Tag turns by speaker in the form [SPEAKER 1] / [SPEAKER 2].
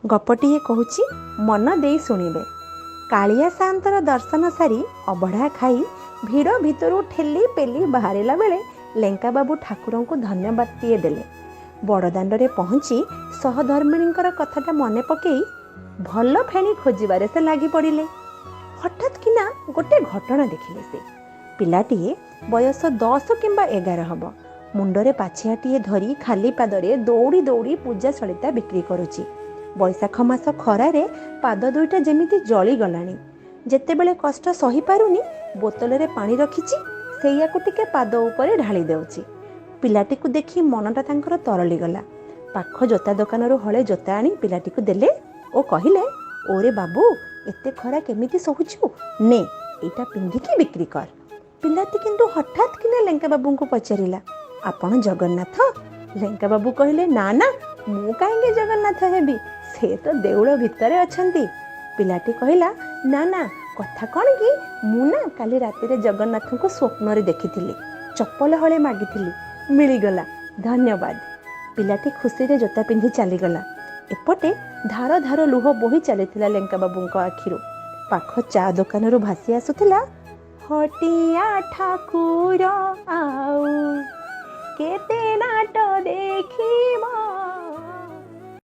[SPEAKER 1] ଗପଟିଏ କହୁଛି, ମନ ଦେଇ ଶୁଣିବେ। କାଳିଆ ସାଆନ୍ତର ଦର୍ଶନ ସାରି ଅବଢ଼ା ଖାଇ ଭିଡ଼ ଭିତରୁ ଠେଲି ପେଲି ବାହାରିଲା ବେଳେ ଲେଙ୍କାବାବୁ ଠାକୁରଙ୍କୁ ଧନ୍ୟବାଦଟିଏ ଦେଲେ। ବଡ଼ଦାଣ୍ଡରେ ପହଞ୍ଚି ସହଧର୍ମିଣୀଙ୍କର କଥାଟା ମନେ ପକେଇ ଭଲ ଫେଣି ଖୋଜିବାରେ ସେ ଲାଗି ପଡ଼ିଲେ। ହଠାତ୍ କିନା ଗୋଟେ ଘଟଣା ଦେଖିଲେ ସେ। ପିଲାଟିଏ, ବୟସ 10 କିମ୍ବା 11 ହବ, ମୁଣ୍ଡରେ ପାଛିଆଟିଏ ଧରି ଖାଲି ପାଦରେ ଦୌଡ଼ି ଦୌଡ଼ି ପୂଜା ସଳିତା ବିକ୍ରି କରୁଛି। ବୈଶାଖ ମାସ ଖରାରେ ପାଦ ଦୁଇଟା ଯେମିତି ଜଳିଗଲାଣି। ଯେତେବେଳେ କଷ୍ଟ ସହିପାରୁନି, ବୋତଲରେ ପାଣି ରଖିଛି, ସେଇଆକୁ ଟିକେ ପାଦ ଉପରେ ଢାଳି ଦେଉଛି। ପିଲାଟିକୁ ଦେଖି ମନଟା ତାଙ୍କର ତରଳିଗଲା। ପାଖ ଜୋତା ଦୋକାନରୁ ହଳେ ଜୋତା ଆଣି ପିଲାଟିକୁ ଦେଲେ ଓ କହିଲେ, "ଓରେ ବାବୁ, ଏତେ ଖରା କେମିତି ସହୁଛୁ? ନେ, ଏଇଟା ପିନ୍ଧିକି ବିକ୍ରି କର।" ପିଲାଟି କିନ୍ତୁ ହଠାତ୍ କିନା ଲେଙ୍କା ବାବୁଙ୍କୁ ପଚାରିଲା, "ଆପଣ ଜଗନ୍ନାଥ?" ଲେଙ୍କା ବାବୁ କହିଲେ, "ନା ନା, ମୁଁ କାହିଁକି ଜଗନ୍ନାଥ ହେବି? ସେ ତ ଦେଉଳ ଭିତରେ ଅଛନ୍ତି।" ପିଲାଟି କହିଲା, "ନା ନା, କଥା କ'ଣ କି, ମୁଁ ନା କାଲି ରାତିରେ ଜଗନ୍ନାଥଙ୍କୁ ସ୍ୱପ୍ନରେ ଦେଖିଥିଲି। ଚପଲ ହଳେ ମାଗିଥିଲି, ମିଳିଗଲା। ଧନ୍ୟବାଦ।" ପିଲାଟି ଖୁସିରେ ଜୋତା ପିନ୍ଧି ଚାଲିଗଲା। ଏପଟେ ଧାର ଧାର ଲୁହ ବୋହି ଚାଲିଥିଲା ଲେଙ୍କା ବାବୁଙ୍କ ଆଖିରୁ। ପାଖ ଚା ଦୋକାନରୁ ଭାସି ଆସୁଥିଲା, "ହଟିଆ ଠାକୁର ଆଉ କେତେ ନାଟ ଦେଖିବ।"